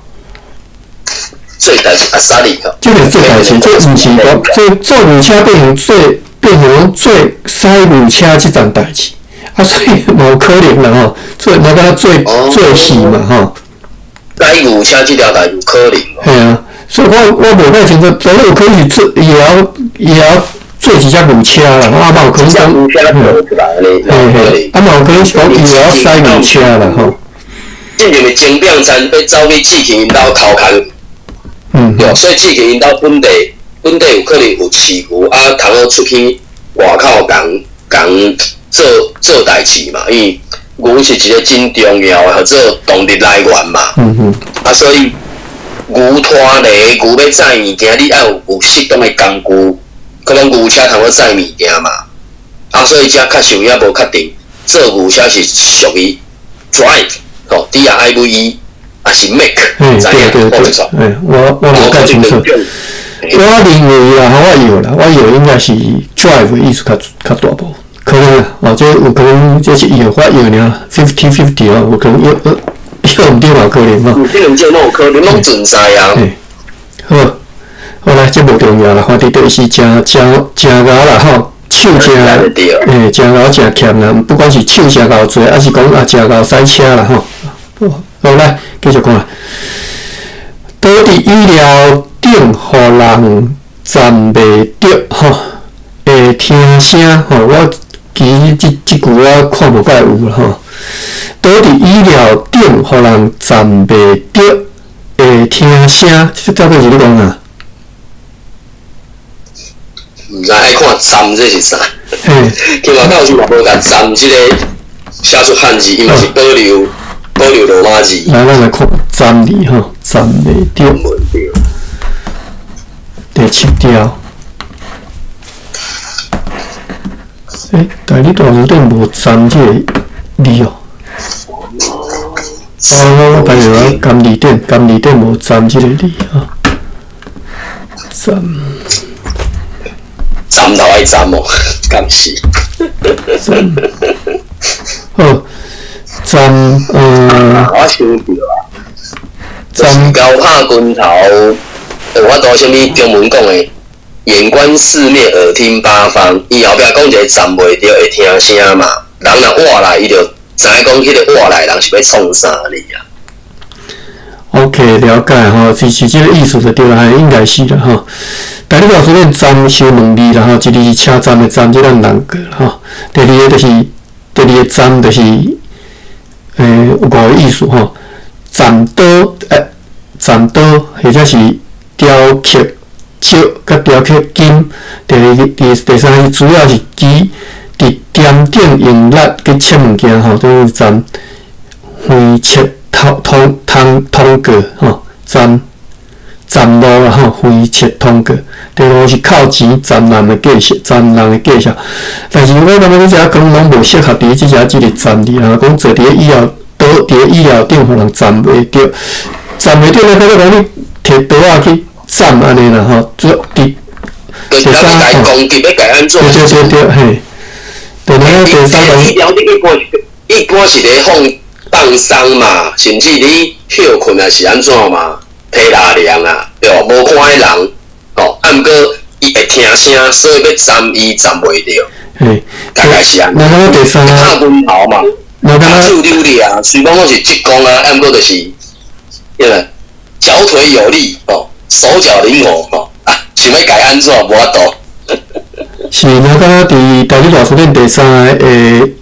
做代誌阿薩利吼。這個做代誌，這毋是講做做牛車變成做變成做駛牛車這層代誌，啊，所以無可能啦吼，做那個做做戲嘛吼。駛牛車這條代有可能。嘿啊，所以我無太清楚，所以有可能是做伊會曉伊會曉做一隻牛車啦，啊嘛有可能講，嘿嘿，啊嘛有可能是講伊會曉駛牛車啦吼。進前的精兵餐欲走去志勤𪜶兜偷空。對，所以志勤𪜶兜本地有可能有飼牛，啊，通好出去外口共共做做代誌嘛，因為牛是一個真重要的，號做動力來源嘛。啊，所以牛拖犁，牛欲載物件，你愛有適當的工具，可能牛車通好載物件嘛。啊，所以遮確實有影無確定，做牛車是屬於 drive，吼，D R I V E，還是 make？嗯，對對對，我無太清楚。我認為啦，我以為啦，我以為應該是 drive 的意思較較大部，可能啦，哦，這有可能這是藥法藥爾，50-50哦，有可能藥藥毋對嘛，有可能吼。這兩種攏有可能，攏存在啊。好，好來，這無重要啦，反正就是誠誠誠𠢕啦吼，手誠，誠𠢕誠欠啦，不管是手誠𠢕濟，還是講啊誠𠢕駛車啦吼。好，來繼續看。倒佇椅料頂，予人站袂著吼，會聽聲吼。我其實這這句我看無蓋有啦吼。倒佇椅料頂，予人站袂著，會聽聲，這到底是咧講啥？毋知愛看站這是啥？起碼教授嘛無共站這個寫出漢字，伊嘛是保留羅馬字。來，咱來看站字吼，站袂著。第七條。欸，台語大辭典無站這個字哦。哦，我歹勢，我監字典，監字典無站這個字吼。站。站頭愛站哦，敢是？站。好，站我想著啊，站𠢕拍拳頭，有法度啥物中文講的，眼觀四面，耳聽八方。伊後壁講一個站袂著會聽聲嘛，人若倚來，伊就知影講彼個倚來人是欲創啥哩啊。 OK，了解吼，是這個意思就對啦，應該是啦吼。但你老師恁站是兩字啦吼，一字是車站的站，這咱人過啦吼。第二个就是第二个站，就是有五個意思吼。站刀站刀或者是雕刻石佮雕刻金。第二、第三個主要是指佇店頂用力去切物件吼，就是站橫切通通通通過吼，站站路啦吼，橫切通過。第五是扣錢站人的介紹，站人的介紹。但是我感覺這可能攏無適合佇這隻這個站字啊，講坐佇咧椅仔倒佇咧椅料頂，予人站袂著，站袂著，咱感覺講你提刀仔去斬按呢啦吼，做佇第三吼，攻擊欲共按怎？對對對對，嘿。第二第三個。醫療一般是咧放放鬆嘛，甚至你歇睏啊是按怎嘛，提拉涼啊，對無？無看的人，吼，啊，毋過伊會聽聲，所以欲站伊站袂著。嘿，大概是按呢。那第三拍拳頭嘛，跤手溜利啊，雖講攏是職工啊，啊，毋過就是，對無？腳腿有力，吼，手腳靈活，吼，啊，想欲共按怎，無法度。是，若敢若佇台語大辭典第三个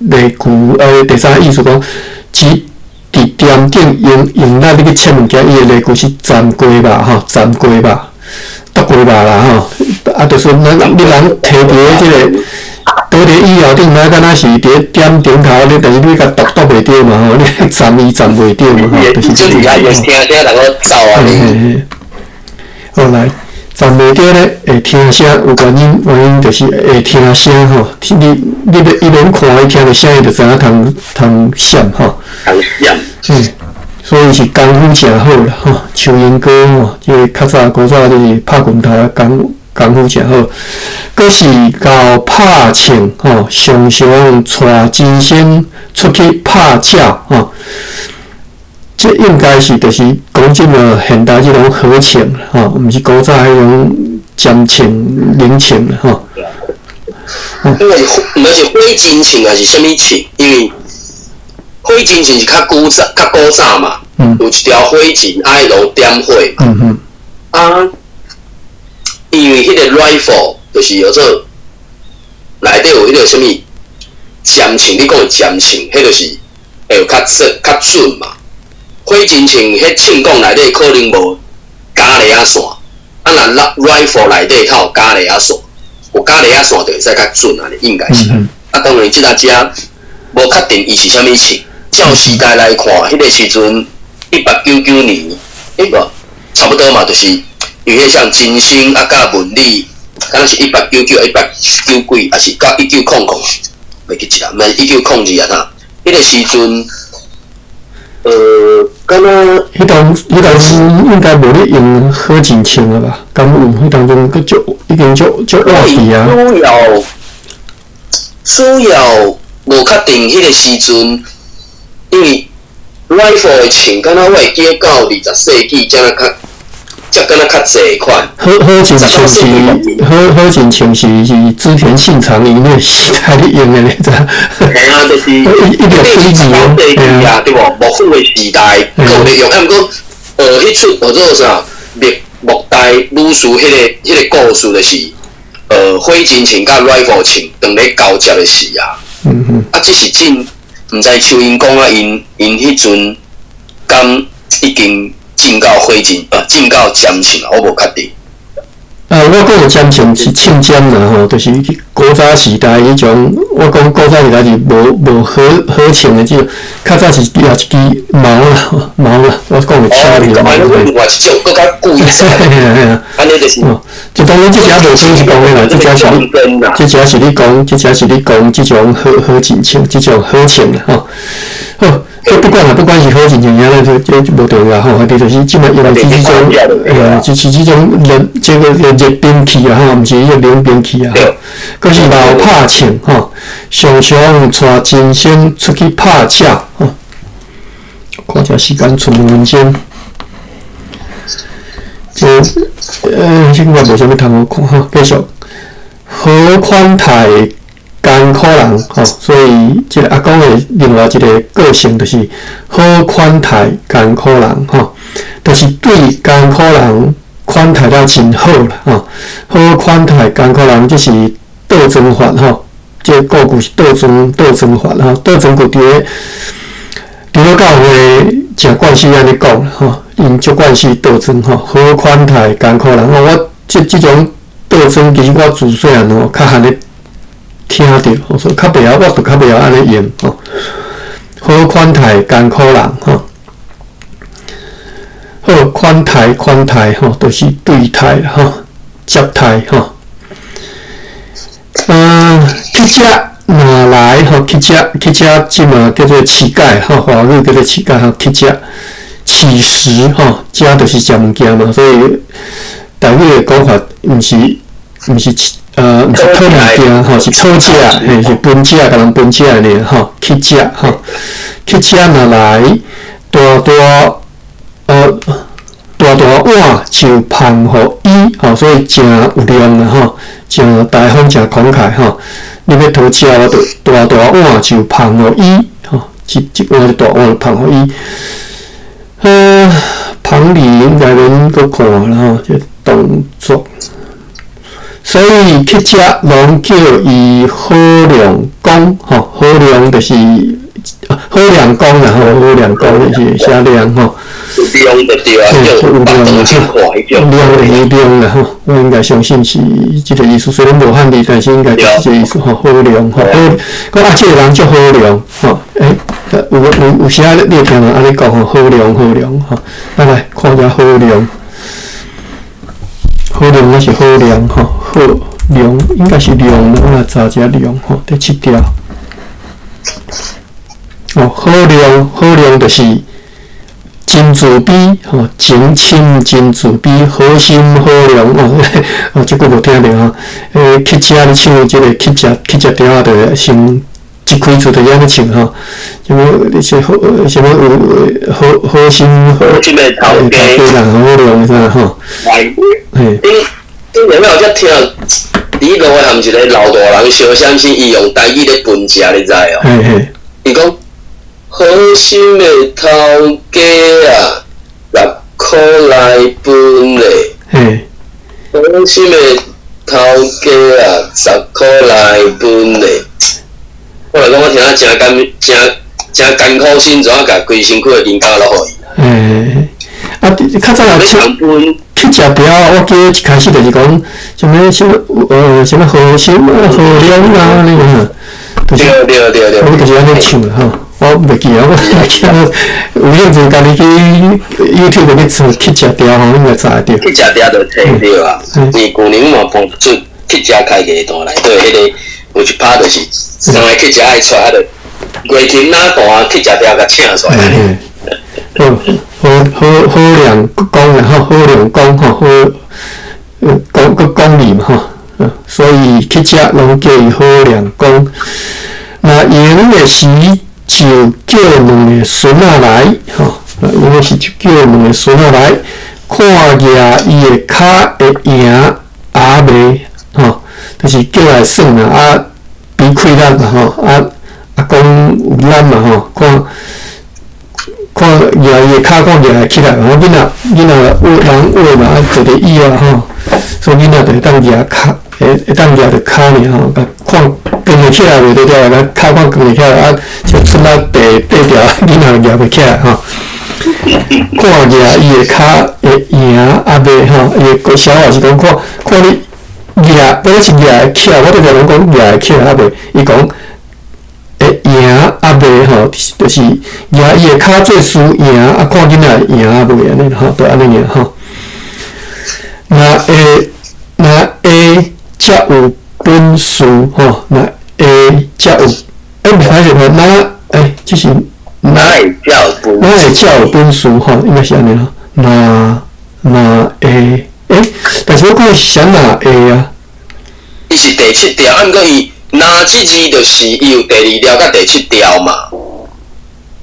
例句，第三個意思講，指佇店頂用用力你去切物件，伊的例句是斬雞肉吼，斬雞肉，剁雞肉啦吼，啊，就是咱你人提佇咧這個倒佇椅料頂，咱敢若是佇咧點頂頭，你但是你共剁剁袂著嘛吼，你斬伊斬袂著嘛吼，就是這個意思。聽聲人咧走啊！嘿嘿嘿，好來。站袂著咧，會聽聲，有原因，原因就是會聽聲吼。你你欲伊免看，伊聽著聲，伊就知影通通閃吼。通閃。所以是功夫誠好啦吼。秋英哥吼，這個較早古早就是拍拳頭的功功夫誠好。閣是𠢕拍銃吼，常常帶真身出去拍鳥吼。這應該是就是講這個現代這種火槍吼，毋是古早彼種尖槍、冷槍吼。應該是毋知是火箭槍還是啥物槍？因為火箭槍是較古早嘛，有一條火箭愛路點火嘛。啊，因為彼個 rifle 就是叫做內底有彼個啥物尖槍，你講的尖槍，彼就是會有較準較準嘛。火箭槍彼槍管內底可能無加螺仔線，啊若 rifle 內底較有加螺仔線，有加螺仔線就會使較準按呢，應該是。啊，當然這個遮無確定伊是啥物槍。照時代來看，彼個時陣1899年，欸無差不多嘛，就是因為像真生啊，佮文理，敢若是1899、189幾，抑是到1900，袂記得啦，毋是1902啊，啥？彼個時陣，敢若彼當應該無咧用火箭槍了吧？敢有？彼當中閣足已經足足活去啊。主要無確定彼個時陣，因為 rifle 的槍，敢若我會記到20世紀才較，才敢若較濟款。火箭槍是織田信長伊那個時代咧用的，你知？嘿啊，就是一六幾二世紀啊，對無？幕府的時代閣有咧用，啊，毋過，彼出叫做啥？末代武士彼個故事就是，火箭槍佮 rifle 槍當咧交接的時啊。啊，這是真，毋知像𪜶講啊，𪜶彼陣敢已經進到火箭，進到尖槍啊，我無確定。啊，我講的尖槍是槍尖啦吼，就是古早時代彼種。我講古早時代是無火槍的這種，較早是舉一支矛啦，矛啦。我講的槍是矛。哦，另外一種閣較舊一些。嘿啊。按呢就是。哦，就當然這隻無算是講的啦，這隻是你講這種火箭槍，這種火槍啦吼。好，這不管啦，不管是火箭槍，啥這無重要吼。就是這馬用的是這種，就是這種熱，這個熱兵器啊吼，毋是彼個冷兵器啊。閣是老拍槍吼，常常帶真生出去拍鳥吼。看一下時間，賰兩分鐘。這應該無啥物通好看吼，繼續。好款待艱苦人吼，所以這個阿公的另外一個個性就是好款待艱苦人吼，就是對艱苦人款待得真好啦吼。好款待艱苦人，這是倒轉法吼，這個故事是倒轉法吼，倒轉句佇咧教會誠慣勢按呢講吼，𪜶足慣勢倒轉吼，好款待艱苦人。我這種倒轉，其實我自細漢吼較罕咧聽著，所以較袂曉，我就較袂曉按呢用吼。好款待艱苦人吼，好款待款待吼，就是對待吼，接待吼。乞食若來吼，乞食乞食，這嘛叫做乞丐吼，華語叫做乞丐吼，乞食乞食吼，食就是食物件嘛，所以台語的講法毋是討物件吼，是討食，嘿，是分食，共人分食爾吼，乞食吼，乞食若來，大大碗就捧予伊吼，所以誠有量啦吼，誠大方，誠慷慨吼。你欲討食，我就大大碗就捧予伊吼，一碗大碗捧予伊。捧你應該免閣看啦吼，這動作。所以乞食攏叫伊好量公吼，好量就是好量公啦吼，好量公就是寫量吼。量就對啊，有量啦，量就是量啦吼，我應該相信是這個意思。雖然無漢字，但是應該就是這個意思吼。好量吼，好，講啊，這個人足好量吼。欸，有時啊，你會聽人按呢講吼，好量好量吼。咱來看一下好量，好量抑是好量吼？好量應該是量，我來查一下量吼，第七條。哦，好量好量就是真慈悲吼，情深真慈悲，好心好量哦。哦，這句無聽著吼。乞食咧唱這個乞食乞食調仔，就先一開厝就按呢唱吼，啥物是好，啥物有好好心好心的頭家人好量啥吼。來，頂頂下尾我才聽，佇路的含一個老大人相相信伊用台語咧分食，你知哦？嘿嘿。伊講好心的頭家啊，十箍來分咧。嘿。好心的頭家啊，十箍來分咧。我來講，我聽啊誠甘，誠誠艱苦心，怎啊共規身軀的銀膠攏予伊？欸，啊，較早去去食條，我記得一開始就是講，啥物啥物啥物好心啊，好量啊，按呢哈，就是對對對對，我就是按呢唱吼，我袂記啊，我記啊，有興趣家己去 YouTube 去找去食條吼，應該查會著。去食條就揣著啊，因為舊年嘛搬出去食開個單內底，彼個有一拍就是三个乞食愛出來，啊，就月琴哪彈，乞食條共請出來。好，好好好亮講啦吼，好亮講吼，好，講閣講字嘛吼，所以乞食攏叫伊好亮講。若閒的時就叫兩个孫仔來吼，若閒的時就叫兩个孫仔來，看舉伊的跤會贏抑袂吼，就是叫來耍啦啊，比氣力嘛吼，啊啊講有力嘛吼，看。看舉伊的跤，看舉會起來，吼，囡仔囡仔有人畫嘛，啊坐佇椅仔吼，所以囡仔就會當舉跤，會會當舉著跤爾吼，共看扛會起來袂？對對，共跤看扛會起來，啊，就出力綴綴掉，囡仔舉袂起來吼。看舉伊的跤會贏抑袂吼？伊的小話是講看看你舉，本來是舉會起來，我拄才攏講舉會起來抑袂？伊講。會贏抑袂吼，就是舉伊的跤做輸贏，啊看囡仔會贏抑袂按呢吼，就按呢爾吼。若會若會才有本事吼，若會才有，欸，毋是歹勢，若欸，這是若會才有本，若會才有本事吼，應該是按呢吼。若若會，欸，但是我看是寫若會啊。伊是第七條，啊，毋過伊。若這字就是伊有第二條佮第七條嘛，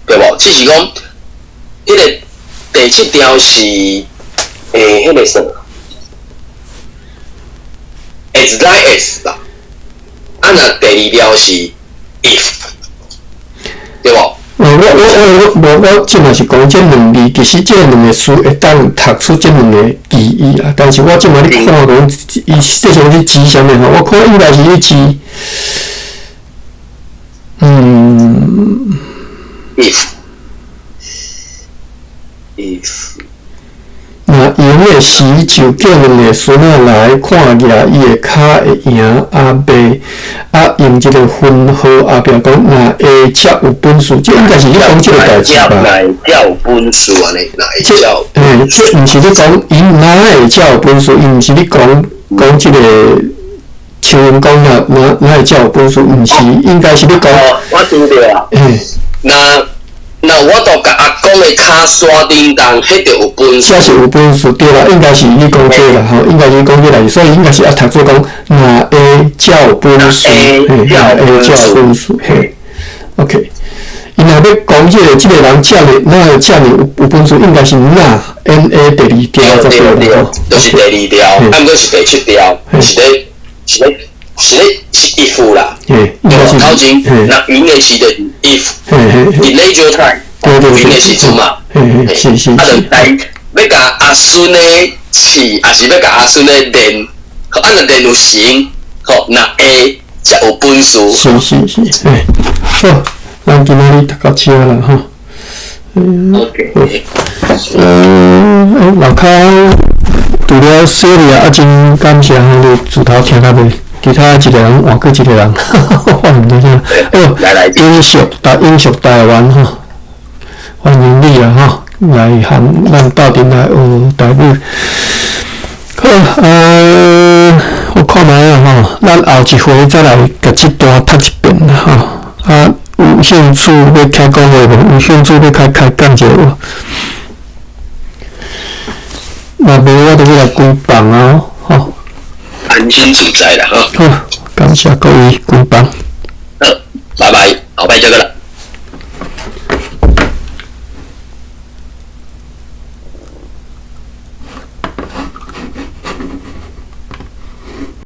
對無？只是講，彼個第七條是，欸，彼個啥？as like as 吧。啊，若第二條是 if，對無？我我我無，我這嘛是講這兩字，其實這兩个詞會當讀出這兩个字義啦。但是我這嘛咧看講，伊實際上咧指啥物吼？我看應該是咧指，嗯，if if。若閒的時就叫兩个孫仔來看舉伊的跤會贏抑袂，啊用這个分號後壁講，若會才有本事，這應該是咧講這个代誌吧？若會才有本事按呢，若會才有。欸，這毋是咧講伊若會才有本事，伊毋是咧講講這个像𪜶講若若若會才有本事，毋是，應該是咧講。我知著啊。欸。若若我都共阿公的跤山頂動，彼就有本事。這是有本事對啦，應該是咧講這啦吼，應該是講這啦，所以應該是愛讀做講，若會才有本事，嘿，若會才有本事，嘿。OK，伊若欲講這个這个人遮爾，若會遮爾有有本事，應該是若 N A 第二條才對啦吼。就是第二條，啊，毋過是第七條，是咧是咧是咧是 if 啦。嘿，應該是。頭前若閒的時就 if，佇 leisure time，閒的時陣嘛。是是。啊，就來欲共阿孫的試，抑是欲共阿孫的練，好，啊，若練有成，好，若會才有本事。是是是，嘿，好，咱今仔日讀到這啦吼。 OK。樓跤除了小麗啊，真感謝你自頭聽到尾，其他一个人換過一个人，我毋知影。哦，英屬台英屬台灣吼，歡迎你啊吼，來和咱鬥陣來學台語。好，我看覓啊吼，咱後一回再來共這段讀一遍啦吼。啊，有興趣欲聽講話無？有興趣欲開開講者無？若無，我就欲來關房啊！吼，安心自在啦！好，感謝各位關房。好，拜拜。後擺再閣來。